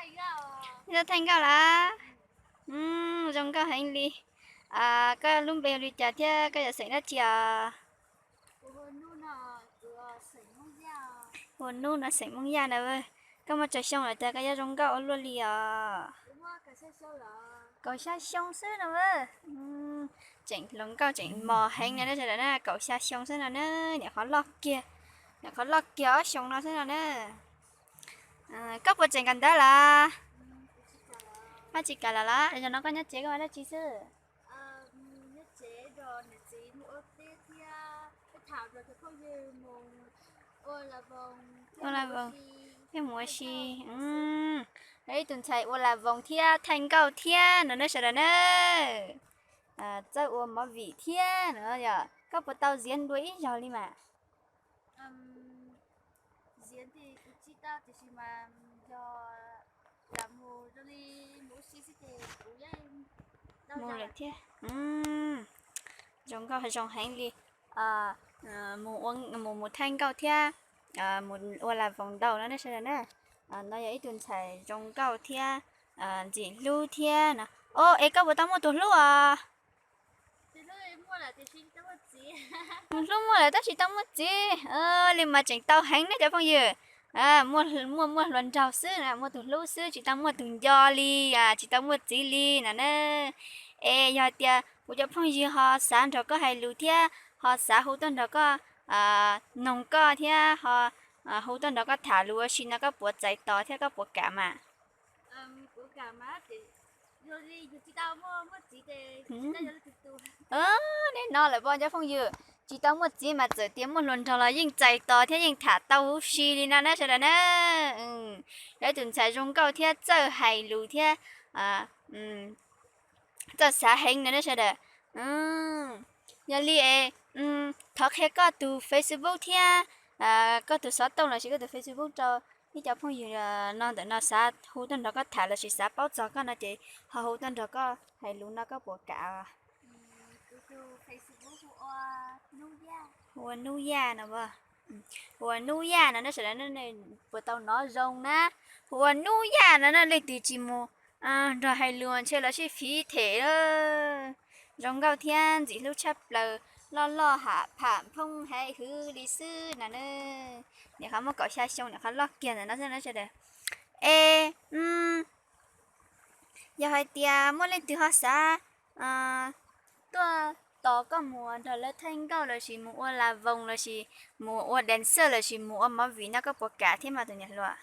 Thaij nkauj lawm. Zoo nkauj heev li. Koj lub npe hu li cas thiab koj yog xeem dab tsi os? Ua Nub no xeem Hmoob Yaj na. Koj muaj tsawg xyoo lawm tiag koj yuav zoo nkauj ua luaj li os? Kaum xya xyoo xwb no. Tseem hluas nkauj tseem mos heev no na sawv daws na, kaum xya xyoo xwb no na, nyuam qhuav loj kiag, nyuam qhuav loj kiag ob xyoos no xwb no na. Koj puas tseem kawm ntawv lawm? Koj tsis kawm lawm los? Zaum no koj nyob tsev koj ua dab tsi xwb? Ua la voos, mus ua si. Yog ib tug ntxhais ua la voos thiab thaij nkauj thiab no na sawv daws na. Txawj ua movie thiab no yog koj puas tau ziav dua ib zaug li mas? Mus lawm thiab. Zoo nkauj zoo heev li. Mus thaij nkauj thiab mus ua la voos ntau no ne sawv daws na. No yog ib tug ntxhais zoo nkauj thiab ntxim hlub thiab no. O, es koj puas tau muaj tus hlub os? Tus hlub muaj lawm tab sis tsis tau muaj txiv. Li mas tseem tau heev ne cov phooj ywg. Muaj, muaj hluas nraug xwb na, muaj tus hlub xwb tsis tau muaj tus nco li, tsis tau muaj txiv li no na. Es yog hais tias kuv cov phooj ywg ho xav nrog koj hais lus thiab ho xav hu tuaj nrog koj noog koj thiab ho hu tuaj nrog koj tham lus ua si no koj puas txais tos thiab koj puas kam mas? Neb no lawm pob cov phooj ywg, tsis tau muaj txiv mas txawm tias muaj hluas nraug los yeej txais tos thiab yeej tham tau huv si li no na sawv daws na. Yog ib tus ntxhais zoo nkauj thiab txawj hais lus thiab txawj xav heev no na sawv daws. Yog li es thov qhia koj tus Facebook thiab koj tus xov tooj lossis koj tus Facebook rau ib cov phooj ywg no ntawm no xav hu tuaj nrog koj tham lossis xav paub txog koj no ces ho hu tuaj nrog koj hais lus no koj puas kam? Hu ua Nub Yaj no. Hu ua Nub Yaj no na sawv daws, puas tau nov zoo na? Hu ua Nub Yaj no na, leej twg tsis mus nrog hais lus ntshe los sib fiv them. Zoo nkauj thiab ntxim hlub tshaj plaws, loj loj ham pham phoob heev hwv li xwb no na. Nyuam qhuav muaj kaum xya xyoo, nyuam qhuav loj kiag ntawm no xwb na sawv daws. Es yog hais tias muaj leej twg ho xav tuaj tos koj mus nrog lawv thaij nkauj lossis mus ua la voos lossis mus ua dancer lossis mus ua movie no koj puas kam thiab mas tus niam hluas?